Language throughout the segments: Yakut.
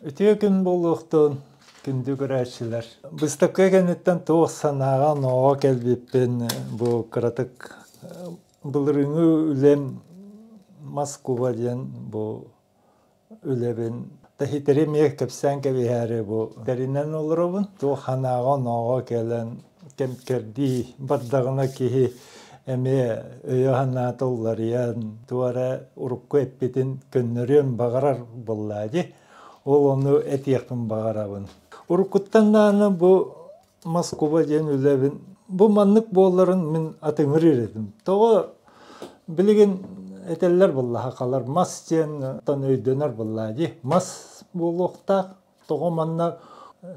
Үтүө күн буолуохтун, күндү көрөөччүлэр. Быыстапка кэнниттэн туох санааҕа онооҕо кэлбиппин бу кыратык былырыыҥҥы үлэм Москва диэн бу үлэбин тэһитэри эмиэ кэпсээн кэбиһээри бу тэринэн олоробун. Туох санааҕа-онооҕо кэлэн кэм-кэрдии бардаҕына киһи эмиэ өйө-санаата уларыйан, туох эрэ урукку эппитин көннөрүөн баҕарар буоллаа дии. Ол ону этиэхпин баҕарабын. Уруккуттан даҕаны бу Москва диэн үлэбин бу маннык буолларын мин атыҥырыыр этим. Тоҕо билигин этэллэр буоллаха халар мас диэн өйдөнөр буоллаа дии. Мас буолуохтаах. Тоҕо манна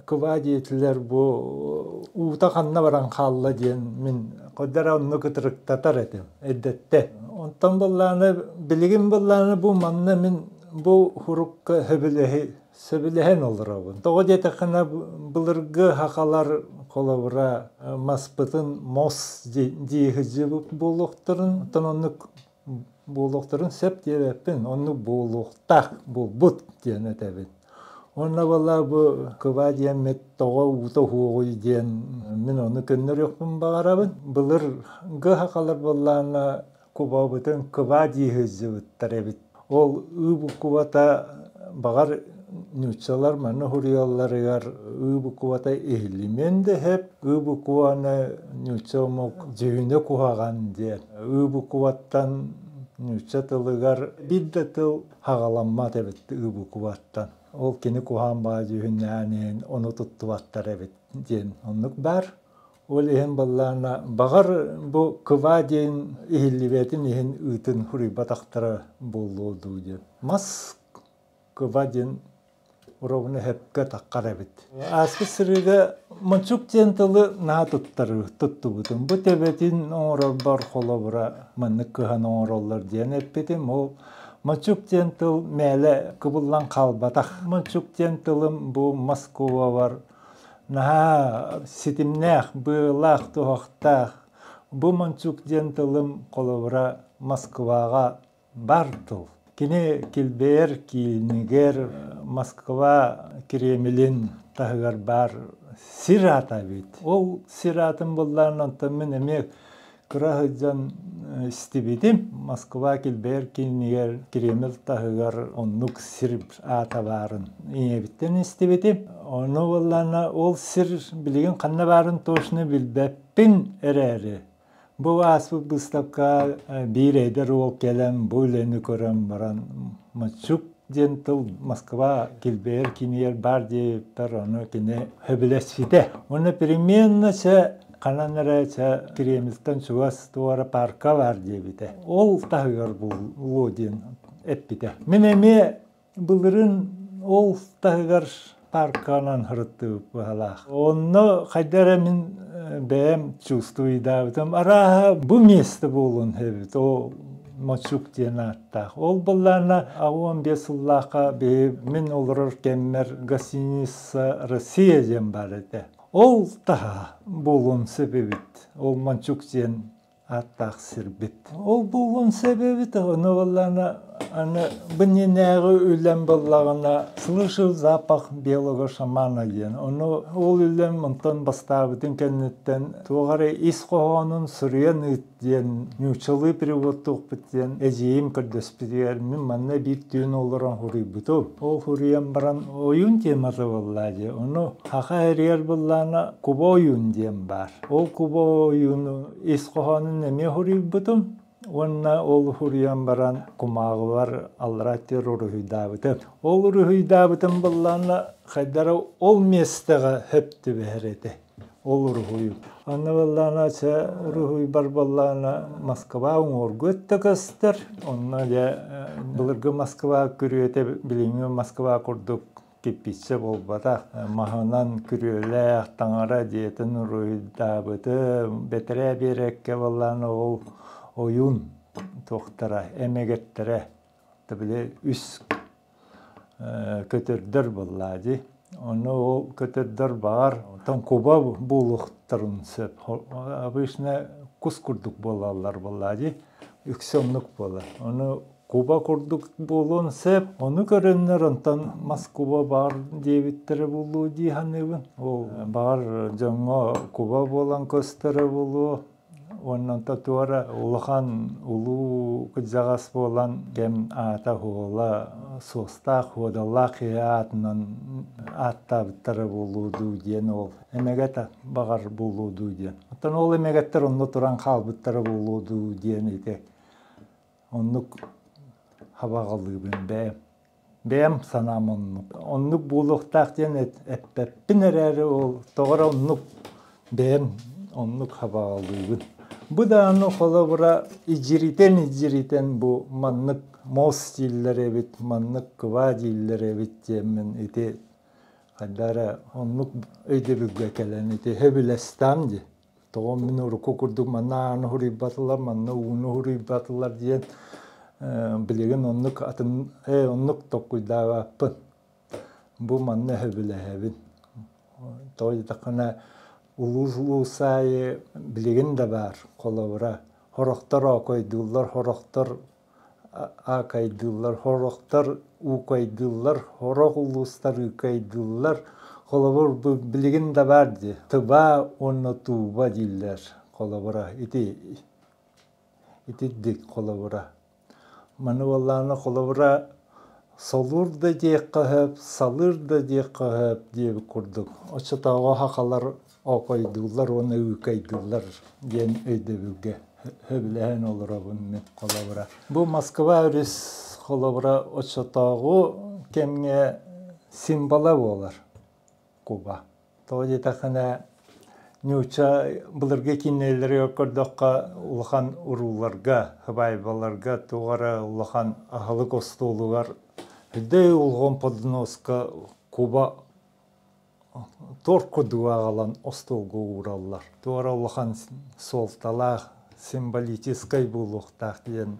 кыба диэтилэр бу уута ханна баран хаалла диэн мин кодара онну кытырыктатар этим эрдэттэн. Онтон быллааны билигин быллааны бу манна мин бу хурукка хөбүлэһи сөбүлэһэн олоробун. Тоҕо диэтэххинэ былыргы хахалар холобура маспытын мос дии сылдьыбыт буолуохтарын, оттон оннук буолуохтарын сөп диэбэппин, оннук буолуохтаах буолбут диэн этэбин. Уонна буолла бу кыба диэммит тоҕо уута уһуоҕуй диэн мин ону көннөрүөхпүн баҕарабын. Былыргы хахалар буоллаҕына кубабытын кыба дии сылдьыбыттар эбит. Ол ыы букубата баҕар нууччалар маны суруйалларыгар ыы букубата иһиллимиэн да сөп. Ыы букубаны нуучча омук дьүһүнэ куһаҕан диэн. Ыы букубаттан нуучча тылыгар биир да тыл хаҕаламмат эбит ыы букубаттан. Ол кини куһаҕан баҕа дьүһүннээн иһин ону туттубаттар эбит диэн оннук баар. Ол иһин баллаана баҕар бу кыва диэн иһиллибэтин иһин ыытын суруйбатахтара буолуо дуу диэн. Мас кыва диэн уровня сөпкө таххар эбит. Ааспыт сырыыга мончук диэн тылы наһаа туттары туттубутум. Бу төбөтүн оҥорорбор холобура маннык кыһан оҥороллор диэн эппитим. Ол мончук диэн тыл мээлэ кыбыллан хаалбатах. Мончук диэн тылым бу Москвабар Наһаа ситимнээх, быалаах, туһахтаах. Бу мончук диэн тылым холобура Москваҕа бар тыл. Кини килбэйэр киинигэр Москва Кремлин таһыгар баар сир аата эбит. Ол сир аатын буллаан онтон мин эмиэ Кыра сылдьан истибитим, Москва килбэйэр киинигэр Кремль таһыгар оннук сир аата баарын ийэбиттэн истибитим. Ону буоллаҕына ол сир билигин ханна баарын точно билбэппин эрээри, бу ааспыт быыстапка биир эдэр уол кэлэн бу үлэни көрөн баран Маччук диэн тыл Москва килбэйэр киинигэр баар диэбиппэр ону кини сөбүлэспитэ. Уонна переменно чэ ханан эрэ чэ Кремльтэн чугас туора парка баар диэбитэ. Ол таһыгар буолуо диэн эппитэ. Мин эмиэ былырын ол таһыгар парканан сырыттыбыт быһалаах. Онно хайда эрэ мин бэйэм чувствуйдаабытым. Арааһа бу место буолуон эбит. Ол Мочук диэн ааттаах. Ол былаана 15 сыллаахха биһи мин олорор кэммэр гостиница Россия диэн баар этэ. Ол таһа буолуон сөп эбит. Ол Мончук диэн ааттаах сирбит. Ол буолуон сөп эбит, ону буоллаҕына аны бу иннинээҕи үлэм буоллаҕына «Слышал запах белого шамана» диэн. Ону ол үлэм онтон бастаабытын кэнниттэн туох эрэ ис хоһоонун суруйан ыыт диэн нууччалыы переводтуохпут диэн эдьиийим көрдөспүтүгэр мин манна биир түүн олорон суруйбутум. Ол суруйан баран ойуун темата буолла дии. Ону саха эригэр буоллаҕына куба ойуун диэн баар. Ол куба ойууну ис хоһоонун эмиэ суруйбутум уонна ол суруйан баран кумааҕыбар аллараа өттүгэр уруһуйдаабытым. Ол уруһуйдаабытым буоллаҕына хайдара ол миэстэҕэ сөп түбэһэр этэ. Ол уруһуйум. Онно буоллаҕына чэ уруһуйбар буоллаҕына Москва уҥуоргу өттө көстөр. Онно дьэ былыргы Москва күрүөтэ билиҥҥи Москва курдук кирпииччэ буолбатах. Маһынан күрүөлээх таҥара дьиэтин уруһуйдаабытым. Бэтэрээ биэрэккэ буоллаҕына ол ойуун туохтара, эмэгэттэрэ били үс көтөрдөр буоллаа дии. Ону ол көтөрдөр баҕар оттон куба буолуохтарын сөп. Обычно кус курдук буолаллар буоллаа дии. Үксэ оннук буолар. Ону Куба курдук буолуон сөп. Ону көрөннөр онтон мас куба баар диэбиттэрэ буолуо дии саныыбын. Ол баҕар дьоҥҥо куба буолан көстөрө буолуо. Уонна онто туора улахан улуу кырдьаҕас буолан кэм аата-суола суостаах, уодалаах киһи аатынан ааттаабыттара буолуо дуу диэн ол эмэгэт баҕар буолуо дуу диэн. Оттон ол эмэгэттэр онно туран хаалбыттара буолуо дуу диэн ити Оннук хабаҕалыыбын бэйэм. Бэйэм санаам оннук. Оннук буолуохтаах диэн эппэппин эрээри ол тоҕо эрэ оннук бэйэм оннук хабаҕалыыбын. Бу даҕаны холобура идьиритэн-идьиритэн бу маннык муос дииллэр эбит, маннык кыбаа дииллэр эбит диэммин ити хайдах эрэ оннук өйдөбүлгэ кэлэн ити сөбүлэстэм дии. Тоҕо мин урукку курдук манна ааны уһуруйбатылар, манна ууну уһуруйбатылар диэн билигин оннук атын оннук толкуйдаабаппын. Бу манна сөбүлэһэбин. Тоҕо диэтэххинэ улуус улуус аайы билигин да баар холобура сорохтор оокойдууллар, сорохтор аакайдыыллар, сорохтор уукайдыыллар, сорох улуустар ыыкайдыыллар. Холобур, бу билигин да баар дии. Тыба уонна тууба дииллэр холобура. Ити итирдик холобура. Маны буоллаҕына холобура солуур да диэххэ сөп, салыыр да диэххэ сөп диэбит курдук. Оччотооҕу сахалар оокойдууллар уонна ыыкайдыыллар диэн өйдөбүлгэ сөбүлэһэн олоробун мин холобура. Бу Москва өрүс холобура оччотооҕу кэмҥэ символа буолар Куба. Тоҕо диэтэххинэ нуучча былыргы кинилэригэр көрдөххө улахан урууларга, сыбаайбаларга туох эрэ улахан аһылык остуолугар үрдэй улгум подноска Куба торт курдугу аҕалан остуолга уураллар. Туора улахан суолталаах, символическай буолуохтаах диэн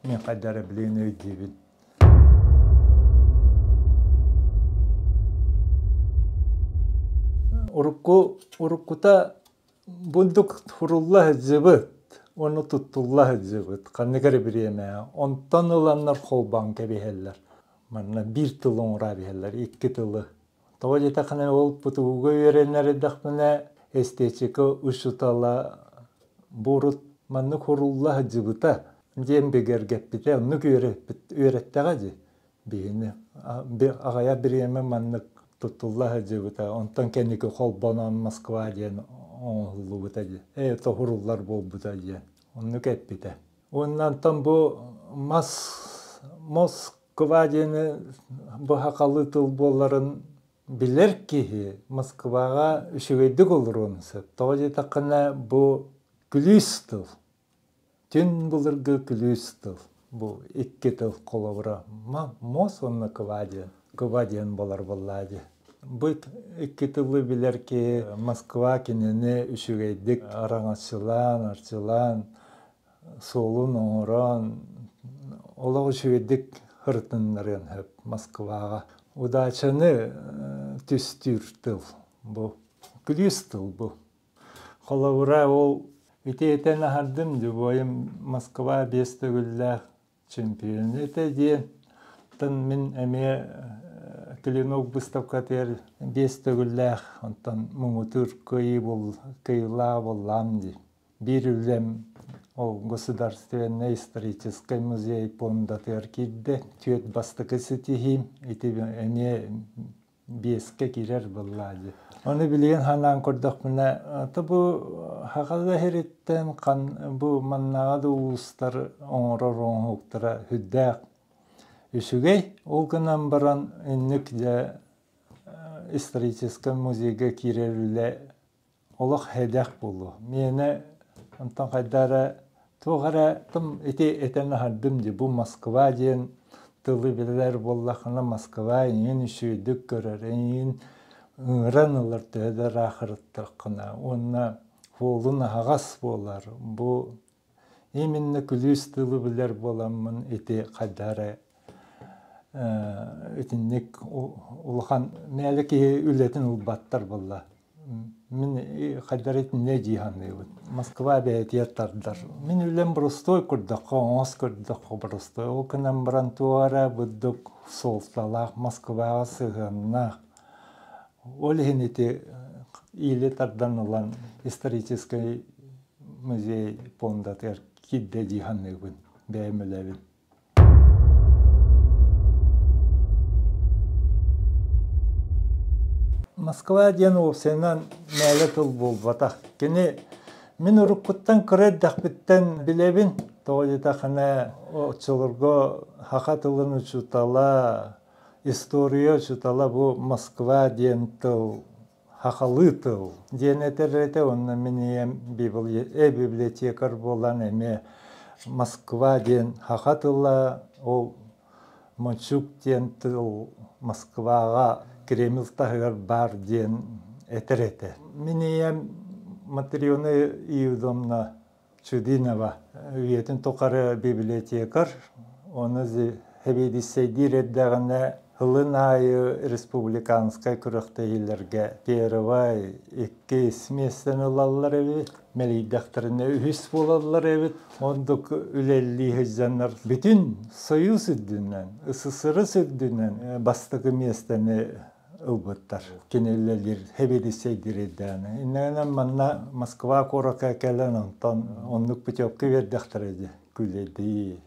мин хайда эрэ билигин өйдүүбүн. Урукку уруккута бурдук сурулла сылдьыбыт уонна туттулла сылдьыбыт ханнык эрэ бириэмэ. Онтон ыланнар холбоон кэбиһэллэр. Манна биир тыл оҥоро биһэллэр, икки тылы. Тоҕо диэтэххинэ, ол ПТУ-га үөрэнэр эрдэхпинэ эстетика учуутала бу урут маннык сурулла сылдьыбыта диэн бигэргэппитэ, оннук үөрэппит үөрэттэҕэ дии биһини. Аҕыйах бириэмэ маннык туттулла сылдьыбыта, онтон кэнники холбонон Москва диэн оҥоһуллубута дии, ээ тоһуруллар буолбута диэн оннук эппитэ. Уонна онтон бу мас мос Москва диэни быһахалыы тыл буоларын билэр киһи Москваҕа үчүгэйдик олоруон сөп. Тоҕо диэтэххинэ, бу күлүүс тыл. Түн былыргы күлүүс тыл. Бу икки тыл холобура мос уонна кыва диэн. Кыва диэн буолар буоллаа дии. Бу икки тылы билэр киһи Москва кинини үчүгэйдик араҥаччылаан, арчылаан суолун оҥорон олох үчүгэйдик ырытыннарыан сөп Москваҕа. Удачаны түстүүр тыл бу. Күлүүс тыл бу. Холобура ол ити этэн аһардым Любойум Москва биэс төгүллээх чемпион этэ диэн. Оттон мин эмиэ Клинок выставкатыгар биэс төгүллээх онтон муҥутуур кыайыы кыайыылаах буоллаам дии. Биир үлэм ол Государственнай историческай музей пуондатыгар киирдэ. Түөрт бастакы ситиһиим ити эмиэ биэскэ киирэр буоллаа дии. Ону билигин санаан көрдөхпүнэ, то бу Хахала иһириттэн хан бу маннааҕы да улуустар оҥорор оҥоһуктара сүрдээх үчүгэй. Ол гынан баран инник дьэ историческай музейга киирэр үлэ олох сэдэх буолуо. Миэнэ онтон хайда эрэ туох эрэ тым ити этэн аһардым дии бу Москва диэн тылы билэр буоллаххына Москва эйигин үчүгэйдик көрөр, эйигин ыҥыран ылар төһө да ыраахырыттаххына уонна суолун аһаҕас буолар. Бу именно күлүүс тылы билэр буоламмын ити хайда эрэ итинник улахан мээлэ киһи үлэтин ылбаттар буолла. Мин хайдары итиннэ дии саныыбын. Москва бэйэтигэр тардар. Мин үлэм боростуой көрдөххө, оҥос көрдөххө боростуой. Ол гынан баран туох эрэ бурдук суолталаах Москваҕа сыһыаннаах. Ол иһин ити иили тардан ылан историческай музей пуондатыгар киирдэ дии саныыбын бэйэм үлэбин. Москва диэн уопсайынан мээлэ тыл буолбатах. Кини мин уруккуттан кыра эрдэхпиттэн билэбин. Тоҕо диэтэххинэ, оччолорго саха тылын учуутала, история учуутала бу Москва диэн тыл сахалыы тыл диэн этэр этэ уонна мин ийэм библиотекарь буолан эмиэ Москва диэн саха тыла ол Мончук диэн тыл Москваҕа Кремль таһыгар баар диэн этэр этэ. Мин ийэм Матрена Иудовна Чудинова үйэтин тухары библиотекарь, ону сэбиэдиссэйдиир эрдэҕинэ сылын аайы республиканскай күрэхтэһиилэргэ первай, иккис миэстэни ылаллар эбит, мэлийдэхтэринэ үһүс буолаллар эбит. Оннук үлэлии сылдьаннар бүтүн Союз үрдүнэн, СССР үрдүнэн бастакы миэстэни ылбыттар. Кини үлэлиир сэбиэдиссэйдиир ирдээнэ. Иннинэн манна Москва куоракка кэлэн онтон оннук путевка биэрдэхтэрэ дии. Күлэйдии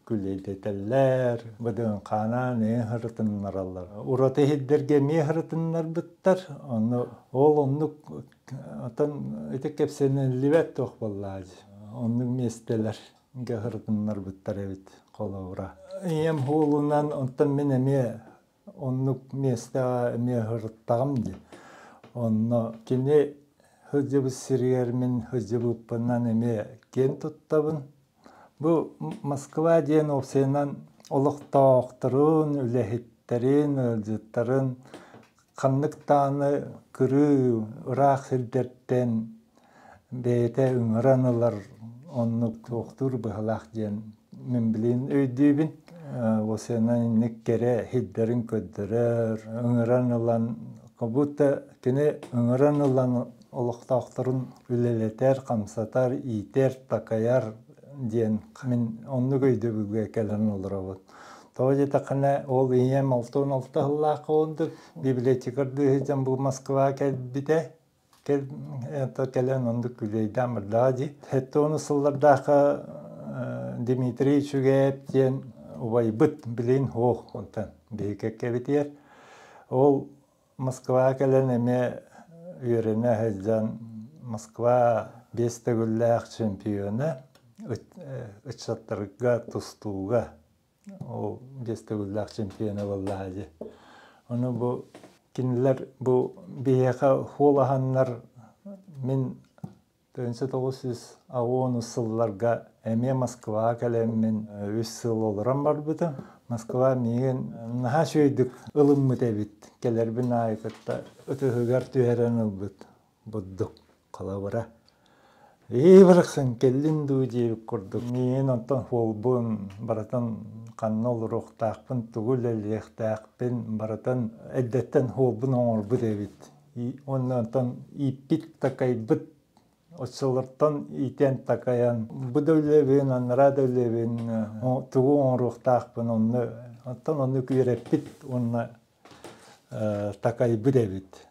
күлэйдэтэллэр, ВДНХ-наан эҥин һырытыннараллар. Ураты иһирдэргэ эмиэ һырытыннарбыттар. Ону ол оннук оттон ити кэпсэниллибэт туох буоллаа дии. Оннук миэстэлэр һырытыннарбыттар эбит холобура. Ийэм уолунан онтон мин эмиэ Оннук миэстэҕэ эмиэ сырыттаҕым дии. Онно кини сылдьыбыт сиригэр мин сылдьыбыппынан эмиэ киэн туттабын. Бу Москва диэн уопсайынан олохтоохторун, үлэһиттэрин, ыалдьыттарын ханнык даҕаны кырыы, ыраах сирдэртэн бэйэтэ ыҥыран ылар оннук туохтуур быһалаах диэн мин билигин өйдүүбүн. Уосуйанан инник кэрэ сирдэрин көрдөрөр, ыҥыран ылан, как будто кини ыҥыран ылан олохтоохторун үлэлэтэр, хамсатар, иитэр, такайар диэн мин оннук өйдөбүлгэ кэлэн олоробут. Тоҕо диэтэххинэ, ол ийэм 66 сыллаах курдук библиотекардыы сылдьан бу Москваҕа кэлбитэ. Кэлэн оннук күлэйдээн бардаҕа дии. Сэттэ сыллардаахха Дмитрий Үчүгэйэп диэн убайбыт билигин суох онтон биһиги кэккэбитигэр. Ол Москваҕа кэлэн эмиэ үөрэнэ сылдьан Москва биэс төгүллээх чемпиона ыччаттарга тустууга Ол биэс төгүллээх чемпиона буоллаҕа дии. Ону бу кинилэр бу биһиэхэ хуолаһаннар мин 1990 сылларга эмиэ Москваҕа кэлэммин үс сыл олорон барбытым. Москва миигин наһаа үчүгэйдик ылыммыт эбит. Кэлэрбин аайы кытта ытыһыгар түһэрэн ылбыт бурдук холобура. Ии барахсан кэллин дуу диэбит курдук миигин онтон суолбун барытын ханна олоруохтаахпын, тугу үлэлиэхтээхпин барытын эрдэттэн суолбун оҥорбут эбит. Уонна онтон ииппит такайбыт оччолортон иитэн такайан бу да үлэбин, анараа да үлэбин тугу оҥоруохтаахпын онно оттон оннук үөрэппит уонна такайбыт эбит.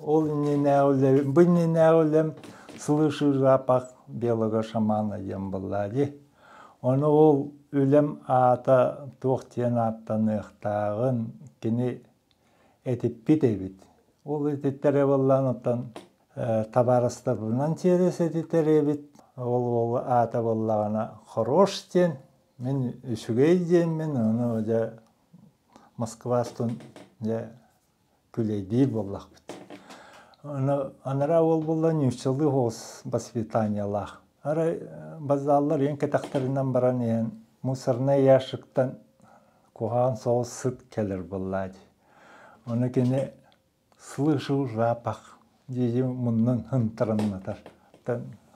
Ол иннинээҕи бу иннинээҕи үлэм «Слышу запах белого шамана» диэн буолла дии. Ону ол үлэм аата туох диэн ааттаныахтааҕын кини этиппит эбит. Ол этиттэрэ буоллаан оттон табаарыстарбынан тиэрэс этитэр эбит. Ол ол аата буоллаҕына «Хорош» диэн, мин үчүгэй диэммин, ону дьэ Москвастан дьэ күлэйдиир буоллахпыт. Аны анараа уол буолла нууччалыы оҕус воспитаниелаах. Арай базаллар ийэн кэтэхтэринэн баран иһэн мусорнай ящиктан куһаҕан соҕус сыт кэлэр буоллаа дии. Ону кини Слышу запах дии муннун һынтарыннатар.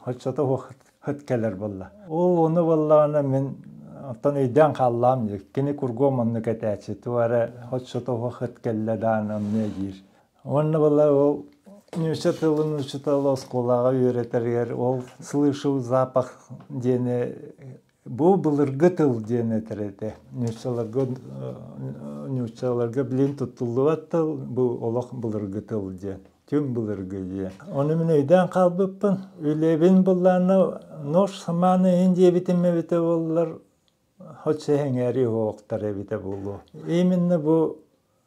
Оччото хыт кэлэр буолла. Ол ону буоллаҕына мин оттон өйдөөн хааллаам дии. Кини кургуом оннук этээччи. Туох эрэ оччото хыт кэллэ даан онно диир. Уонна буолла ол Нуучча тылын учуутала оскуолаҕа үөрэтэригэр ол «слышу запах» диэни бу былыргы тыл диэн этэр этэ. Нууччаларга нууччаларга билин туттуллубат тыл, бу олох былыргы тыл диэн. Түҥ былыргы диэн. Ону мин өйдөөн хаалбыппын. Үлэбин буллаана нож самааны иһин диэбитим эбитэ буоллар, Оччо эҥээри уһуохтар эбитэ буолуо. Именно бу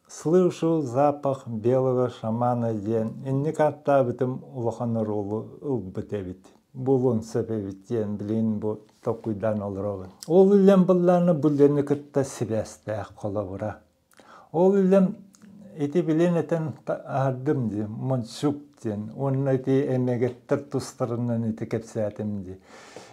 «Слышу запах белого шамана» диэн инник ааттаабытым улахан оруолу ылбыт эбит. Буолуон сөп эбит диэн билигин бу толкуйдаан олоробун. Ол үлэм быллаана бу үлэни кытта сибээстээх холобура. Ол үлэм ити билин этэн аһардым дии, Монсюк диэн уонна ити эмэгэттэр тустарынан ити кэпсээтим дии.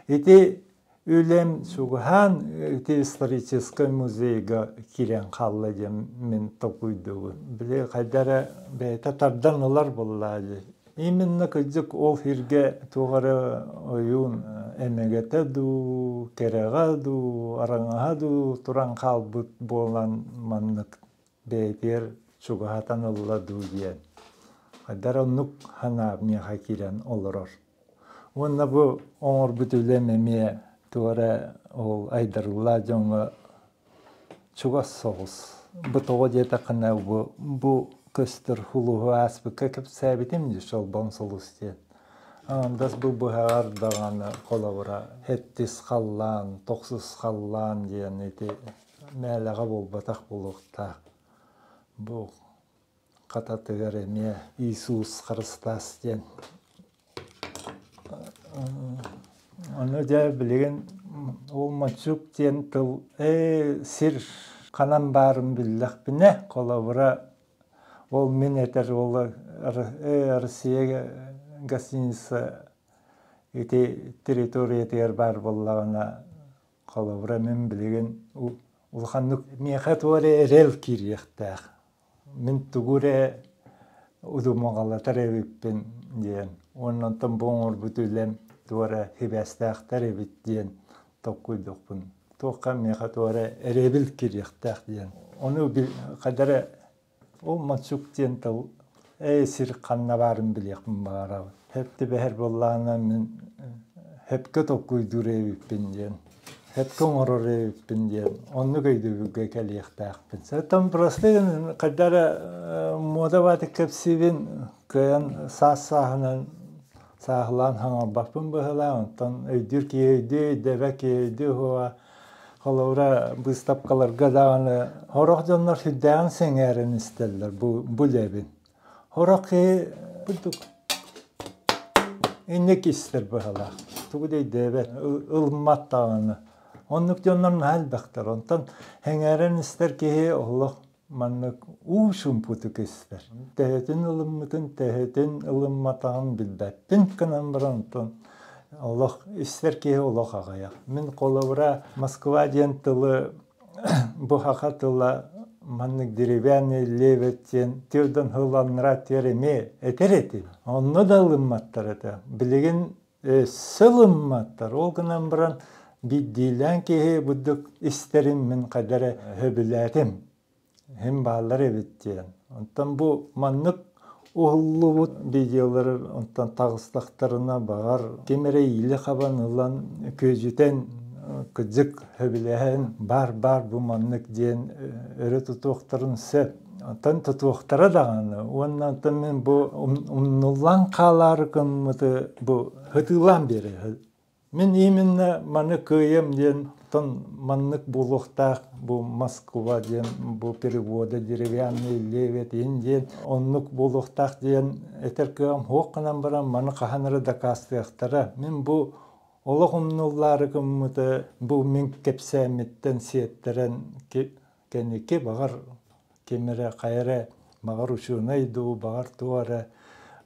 Ити Үлэм чугаһаан ити историческай музейга киирэн хаалла диэн мин толкуйдуубун. Били хайда эрэ бэйэтэ тардан ылар буоллаа дии. Именно кырдьык ол сиргэ туох эрэ ойуун эмэгэтэ дуу, кэрэҕэ дуу, араҥаһа дуу туран хаалбыт буолан маннык бэйэтигэр чугаһатан ылла дуу диэн. Хайда эрэ оннук санаа миэхэ киирэн олорор. Уонна бу оҥорбут үлэм эмиэ туох эрэ ол айдарыылаах дьоҥҥо чугас соҕус. Бу тоҕо диэтэххинэ бу бу көстөр сулуһу ааспыкка кэпсээбитим дии Чолбон сулус диэн. Андас бу быһаҕар даҕаны холобура сэттис халлаан, тохсус халлаан диэн ити мээлэҕэ буолбатах буолуохтаах. Бу хататыгар эмиэ Иисус Христос диэн. Ону дьэ билигин ол мочук диэн тыл ээ сир ханан баарын биллэхпинэ, холобура ол мин этэр ол Россия гостиница ити территориятыгар баар буоллаҕына Холобура, мин билигин улаханнык миэхэ туох эрэ эрэл киириэхтээх. Мин тугу эрэ удумаҕалатар эбиппин диэн. Уонна онтон бу оҥорбут үлэм туох эрэ сибээстээхтэр эбит диэн толкуйдуохпун. Туохха миэхэ туох эрэ эрэбил киириэхтээх диэн. Ону хайда эрэ Ол мацук диэн тыл ээ сир ханна баарын билиэхпин баҕарабын. Хөп түбэһэр буоллаҕына мин хөпкө толкуйдуур эбиппин диэн, хөпкө оҥорор эбиппин диэн оннук өйдөбүлгэ кэлиэхтээхпин. Оттон просто хайда эрэ муода баатык кэпсиибин кыайан саас-сааһынан сааһылаан хаҥалбаппын быһыылаах. Онтон өйдүүр киһи өйдүү, өйдөөбөт киһи өйдүү уһуга Холобура, быыстапкаларга даҕаны сорох дьоннор сүрдээҕин сэҥээрэн истэллэр бу, бу үлэбин. Сорох киһи курдук инник истэр быһалаах. Тугу да өйдөөбөт, ылыммат даҕаны. Оннук дьоннор наһаа элбэхтэр. Онтон сэҥээрэн истэр киһи олох маннык уу чуумпутук истэр. Төһөтүн ылыммытын, төһөтүн ылымматаҕын билбэппин гынан баран онтон олох истэр киһи олох аҕыйах. Мин холобура Москва диэн тылы бу саха тыла маннык деревянный лебедь диэн тыырдан һылланнара тиэр эмиэ этэр этим. Онно да ылымматтар этэ. Билигин өссө ылымматтар. Ол гынан баран биирдиилээн киһи бурдук истэрин мин хайда эрэ сөбүлээтим. Иһин бааллар эбит диэн. Онтон бу маннык уһуллубут видеолары онтон таҕыстахтарына баҕар ким эрэ иилэ хабан ылан күөдьүтэн кырдьык сөбүлэһэн баар-баар бу маннык диэн өрө тутуохтарын сөп. Оттон тутуохтара даҕаны уонна оттон мин бу умнуллан хаалаары гыммыты бу ытыылаан биэрэ. Мин именно маны кыайыам диэн оттон маннык буолуохтаах бу Москва диэн бу перевода деревянный лебедь иһин диэн оннук буолуохтаах диэн этэр кыаҕым суох гынан баран маны хаһан эрэ дакаастыахтара. Мин бу олох умнуллаары гыммыты бу мин кэпсээммиттэн сиэттэрэн кэнники баҕар ким эрэ хайа эрэ баҕар учуонай дуу баҕар туох эрэ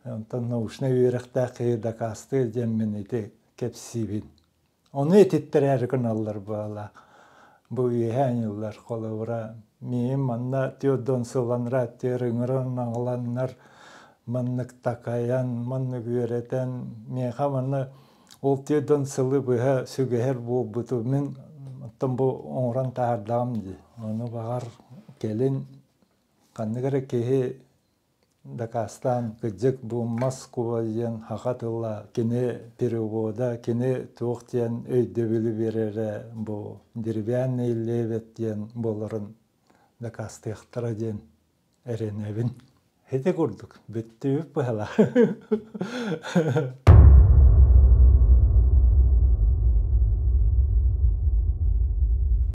онтон научнай үөрэхтээх киһи дакаастыыр диэммин ити кэпсиибин. Ону этиттэрээри гыналлар буола. Бу үөһэ аньыллар холобура миигин манна түөрт сылланра түөр ыҥыран аҕаланнар маннык такайан маннык үөрэтэн миэхэ манна Ол тиэрдэн сылы быһа сүгэһэр буолбуту мин оттон бу оҥорон таһаардаҕым дии. Ону баҕар кэлин ханнык эрэ киһи Дакаастаан кырдьык бу Москва диэн саха тыла кини перевода, кини туох диэн өйдөбүлү биэрэрэ бу деревянный лебедь диэн буоларын дакаастыахтара диэн эрэнэбин. Ити курдук бүттүүбүт быһалаах.